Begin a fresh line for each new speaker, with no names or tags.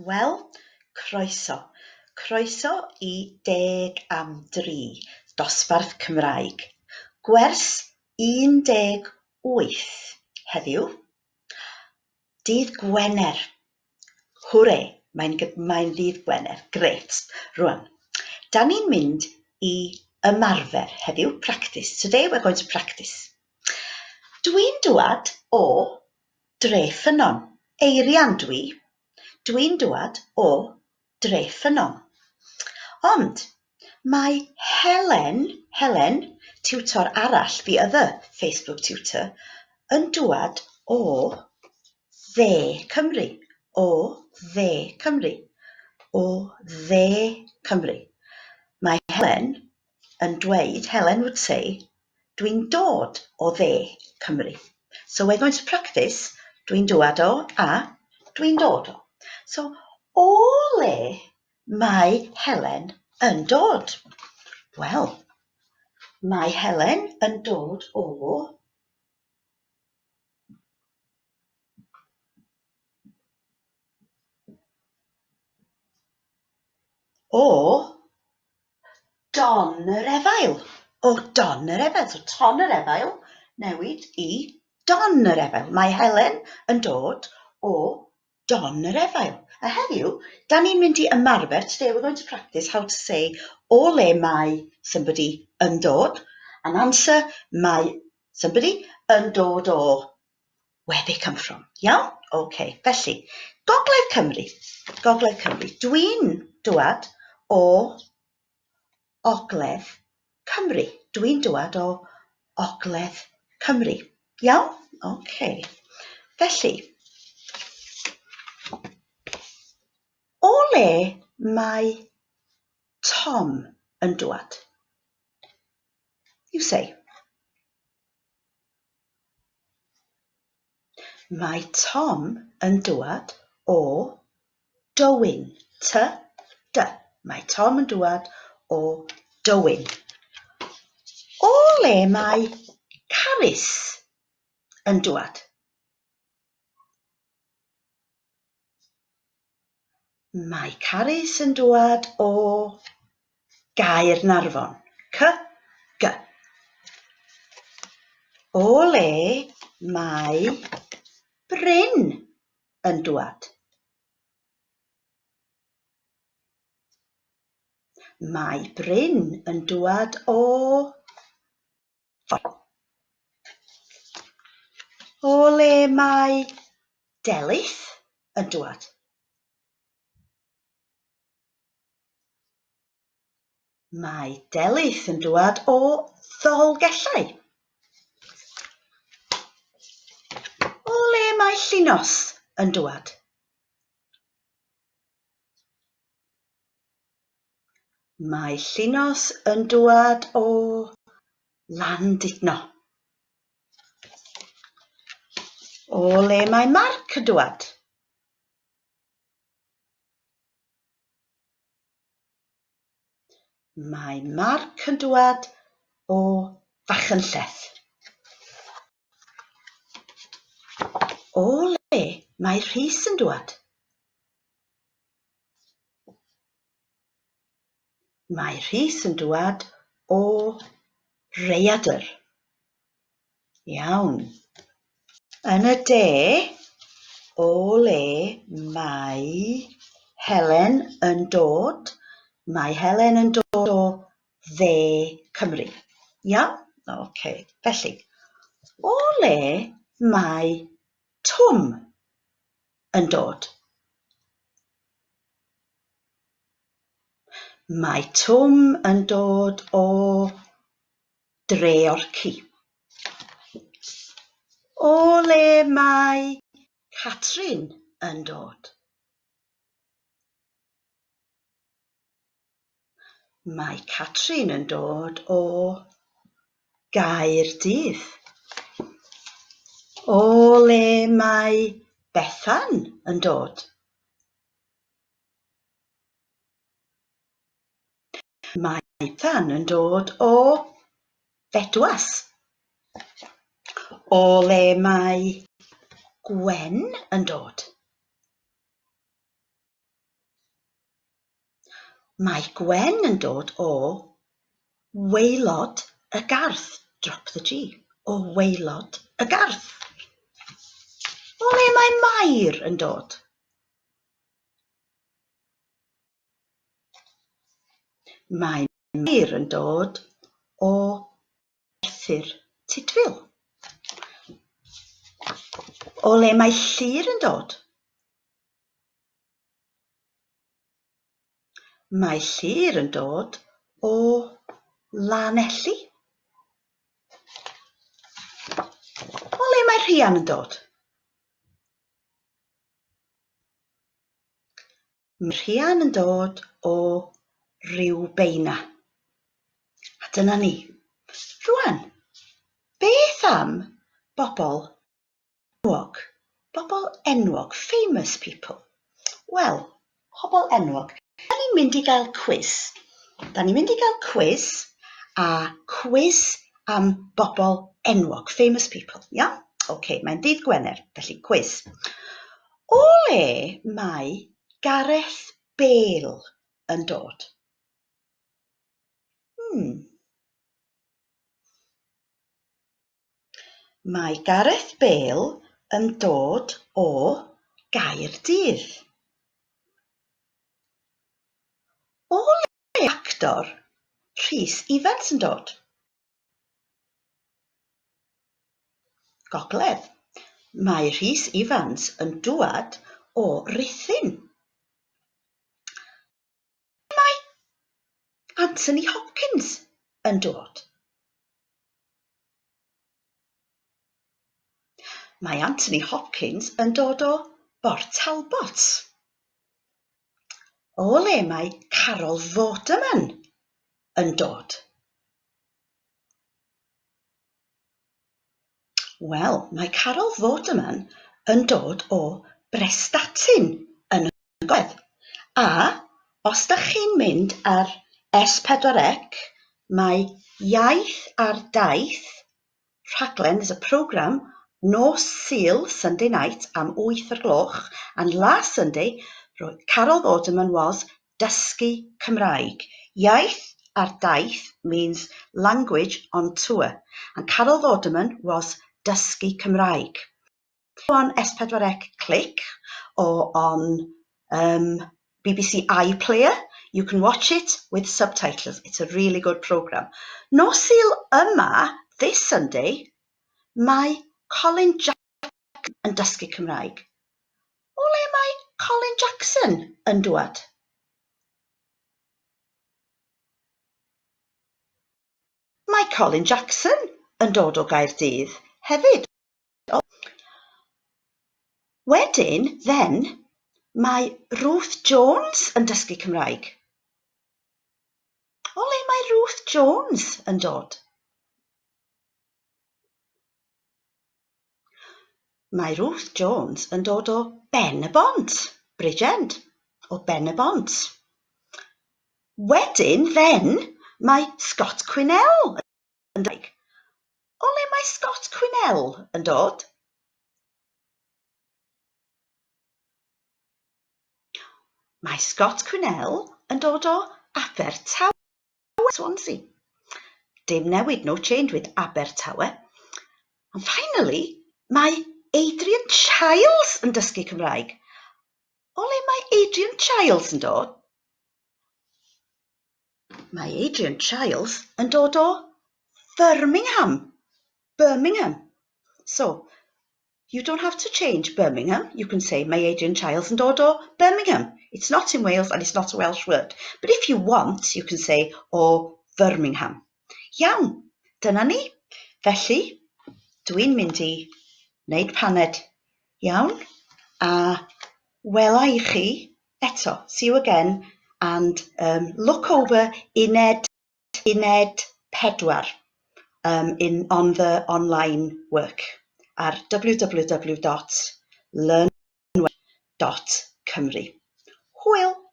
Wel, croeso. Croeso i Deg am Dri, dosbarth Cymraeg. Gwers 18 heddiw. Dydd Gwener. Hwre, mae'n mae ddydd Gwener. Grêt. Rwan, da ni'n mynd i ymarfer heddiw, practice. Today we're going to practice. Dwi'n dwad o Dre Ffynnon. Eirian dwi. Dwi'n dwad o Dre Ffynnon. Ond mae Helen, Helen, tiwtor arall, the other Facebook tutor, yn dwad o Dde Cymru. O Dde Cymru. O Dde Cymru. Mae Helen yn dweud, Helen would say, Dwi'n dod o dde Cymru. So we're going to practice dwi'n dwad o a dwi'n dod o. So o le mae Helen yn dod? Wel, mae Helen yn dod o O Don yr Efail. O Don yr Efail. So Ton yr Efail newid i Don yr Efail. Mae Helen yn dod o Don yr Efail. A heddiw, da ni'n mynd i ymarfer, today we're going to practice how to say o le mae somebody yn dod. An answer, mae somebody yn dod o where they come from. Iawn? OK. Felly, Gogledd Cymru. Gogledd Cymru. Dwi'n dwad o Ogledd Cymru. Dwi'n dwad o Ogledd Cymru. Iawn? OK. Felly, o le mae Tom yn dwad? You say. Mae Tom yn dŵad o Dowyn. T, D. Mae Tom yn dŵad o Dowyn. O le mae Carys yn dŵad? Mae Carys yn dŵad o Gaernarfon. C, G. O le mae Bryn yn dŵad? Mae Bryn yn dŵad o O le mae Delyth yn dŵad? Mae Delyth yn dŵad o Ddolgellau. O le mae Llinos yn dŵad? Mae Llinos yn dŵad o Landudno. O le mae Marc yn dŵad? Mae Marc yn dŵad o Fachynlleth. O le mae Rhys yn dŵad? Mae Rhys yn dŵad o Rhaeadr. Iawn. Yn y de, o le mae Helen yn dod? Mae Helen yn dod o Dde Cymru. Iawn? Oce. Felly, o le mae Twm yn dod? Mae Twm yn dod o Dreorci. O le mae Catrin yn dod? Mae Catrin yn dod o Gaerdydd. O le mae Bethan yn dod? Mae Bethan yn dod o Fedwas. O le mae Gwen yn dod? Mae Gwen yn dod o waelod y garth, drop the G, o waelod y garth. O le mae Mair yn dod? Mae Mair yn dod o Merthyr Tudful. O le mae Llŷr yn dod? Mae Llŷr yn dod o Lanelli. O le mae Rhian yn dod? Mae Rhian yn dod o Riwbeina. A dyna ni. Rwan, beth am bobl enwog? Bobl enwog, famous people. Wel, pobl enwog. Da ni'n mynd i gael cwis. Da ni'n mynd i gael cwis a cwis am bobl enwog, famous people. Iawn? Oce, okay, mae'n ddydd Gwener, felly cwis. O le mae Gareth Bale yn dod? Hmm. Mae Gareth Bale yn dod o Gaerdydd. O le mae actor Rhys Ifans yn dod? Gogledd. Mae Rhys Ifans yn dŵad o Ruthun. Mae Anthony Hopkins yn dod. Mae Anthony Hopkins yn dod o Bort Talbot. O le mae Carol Vorderman yn dod? Wel, mae Carol Vorderman yn dod o Brestatyn yn y Gogledd. A os dach chi'n mynd ar S4C, mae Iaith ar Daith, rhaglen, there's a programme, nos Sul, Sunday night, am wyth o'r gloch, and last Sunday, roedd Carol Vorderman was Dysgu Cymraeg. Iaith ar daith means language on tour and Carol Vorderman was Dysgu Cymraeg. On S4C Click or on um, BBC iPlayer, you can watch it with subtitles. It's a really good programme. Nos Sul yma, this Sunday, mae Colin Jackson yn dysgu Cymraeg. O le mae Colin Jackson yn dŵad? Mae Colin Jackson yn dod o Gaerdydd hefyd. Wedyn, then, mae Ruth Jones yn dysgu Cymraeg. O le mae Ruth Jones yn dod? Mae Ruth Jones yn dod o Ben-y-bont, Bridgend, o Ben-y-bont. Wedyn, then, mae Scott Quinnell yn dod. O le mae Scott Quinnell yn dod? Mae Scott Quinnell yn dod o Abertawe. Swansea. Dim newid, no change with Abertawe. And finally, mae Adrian Chiles yn dysgu Cymraeg. O le mae Adrian Chiles yn dod? Mae Adrian Chiles yn dod o Birmingham. Birmingham. So, You don't have to change Birmingham, you can say mae Adrian Chiles yn dod o Birmingham. It's not in Wales and it's not a Welsh word. But if you want, you can say o Birmingham. Iawn, dyna ni. Felly, dwi'n mynd i wneud paned. Iawn? A wela i chi eto. See you again and um, look over uned uned pedwar um, in, on the online work ar www.learnwelsh.cymru. Hwyl!